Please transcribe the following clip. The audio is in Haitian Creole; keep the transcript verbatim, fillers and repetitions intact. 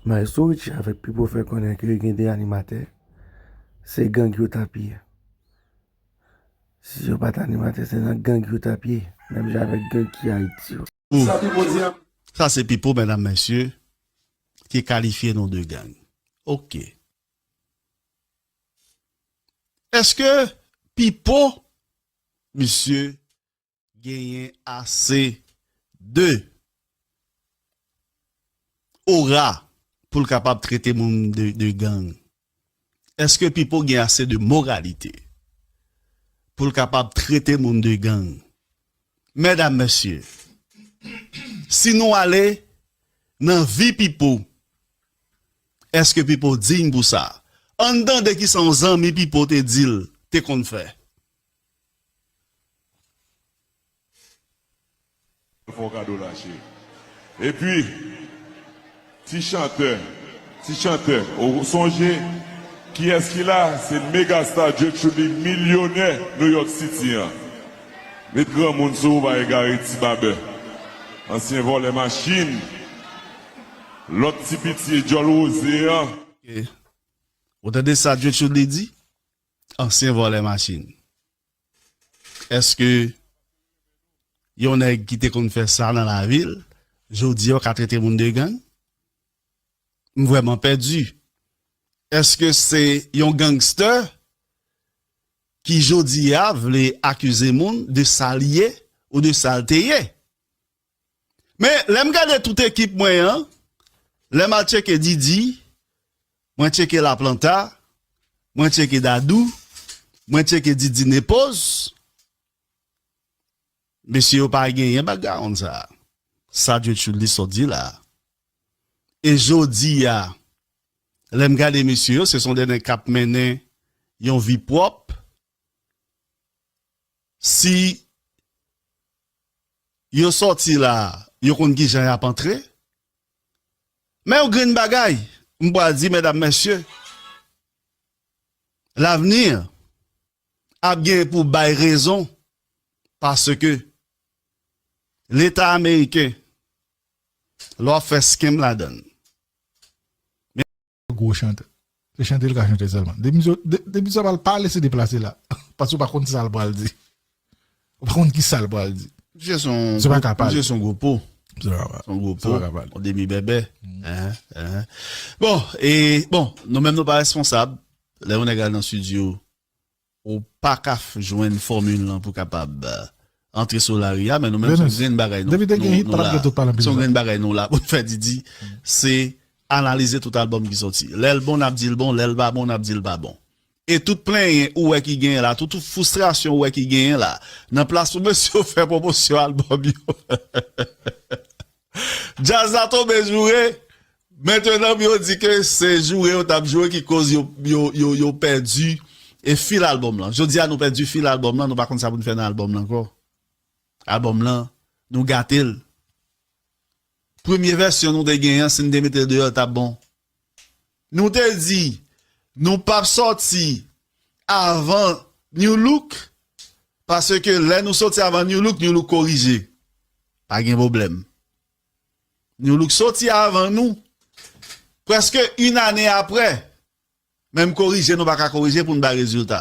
Maestro Richie avèk Pipo fè konnen ke gen de animatè, se gang yo t ap ye. Si yo pa t animatè, se nan gang yo t ap ye, menm jan avèk gang ki Ayiti yo. Sa se Pipo, medam, mesye, ki kalifye nou de gang. Oke. Èske Pipo, misye, genyen ase de ora pou l kapab trete moun de, de gang? Èske Pipo gen ase de moralite pou l kapab trete moun de gang? Medam, mesye, si nou ale nan vi Pipo, èske Pipo diy pou sa? Ann tande kisa yon zanmi Pipo te di l te konn fè. Fè w kado la, cheri. Epi, ti chantè, ti chantè, ou sonje kiyès ki la? Se megasta Djechouly, milyonè New York City an. Met granmoun sou ou, pa egare, ti babè. Ansyen vòlè machin. Lòt ti piti e djòl woze an. Ou tande sa Djechouly di? Ansyen vòlè machin. Èske yon nèg ki te konn fè sa nan lavi l, jodi a w ka trete moun de gang? M vrèman pèdi. Èske se yon gangstè ki jodi a vle akize moun de sa l ye ou de sa l te ye? Men, lè m gade tout ekip mwen an, lè m al tcheke Didi, mwen tcheke Laplanta, mwen tcheke Dadou, mwen tcheke Didi Nepoz, mesye yo pa genyen background sa. Sa Djechouly sot di la. E jodi a, lè m gade mesye yo, se son de nèg k ap mennen yon vi pwòp. Si yo sòti la, yo konn kijan y ap antre. Men yon grenn bagay, m pral di, medam, mesye, lavni ap gen pou bay rezon, paske Leta ameriken, lè w ap fè skem ladan l, gwo chantè. Se chante l ka chante sèlman. Depi misye, de- depi sa pa l pa lese deplase la. Paske w pa konn sa l pral di. Ou pa konn ki sa l pral di. Misye se yon Se pa gwo- ka pale. Misye se yon gwo po. Se pa ka pale. Se yon gwo po. Se pa ka pale. Yon demi bèbè. Enhen, enhen. Bon, e, bon, nou menm nou pa responsab. Lè yon nèg al nan estidyo, ou pa ka f- jwenn fòmil lan pou kapab eh, antre sou lari a, men nou menm se yon grenn bagay nou, Depi te gen nou, hit, nou pa t la. Gen tout pale anpil Se yon sa. Grenn bagay nou la pou n fè Didi, se analize tout albòm ki sòti. Lè l bon, n ap di l bon, lè l pa bon, n ap di l pa bon. E tout plenyen ou wè ki genyen la, tout, tout fristrasyon ou wè ki genyen la, nan plas pou mesye yo fè pwomosyon albòm yo. Djaz la tonbe joure. Mentenan pou yo di ke se joure yo t ap joure ki koz yo, yo, yo, yo pèdi e fil albòm lan. Jodi a nou pèdi fil albòm lan, nou pa konn sa pou n fè nan albòm lan ankò. Albòm lan, nou gate l. Premye vèsyon nou te genyen an, si n te mete l deyò, l t ap bon. Nou te di, nou p ap sòti avan New Look, paske lè nou sòti avan New Look, New Look korije. Pa gen pwoblèm. New Look sòti avan nou. Prèske yon ane apre, menm korije nou pa ka korije pou n bay rezilta.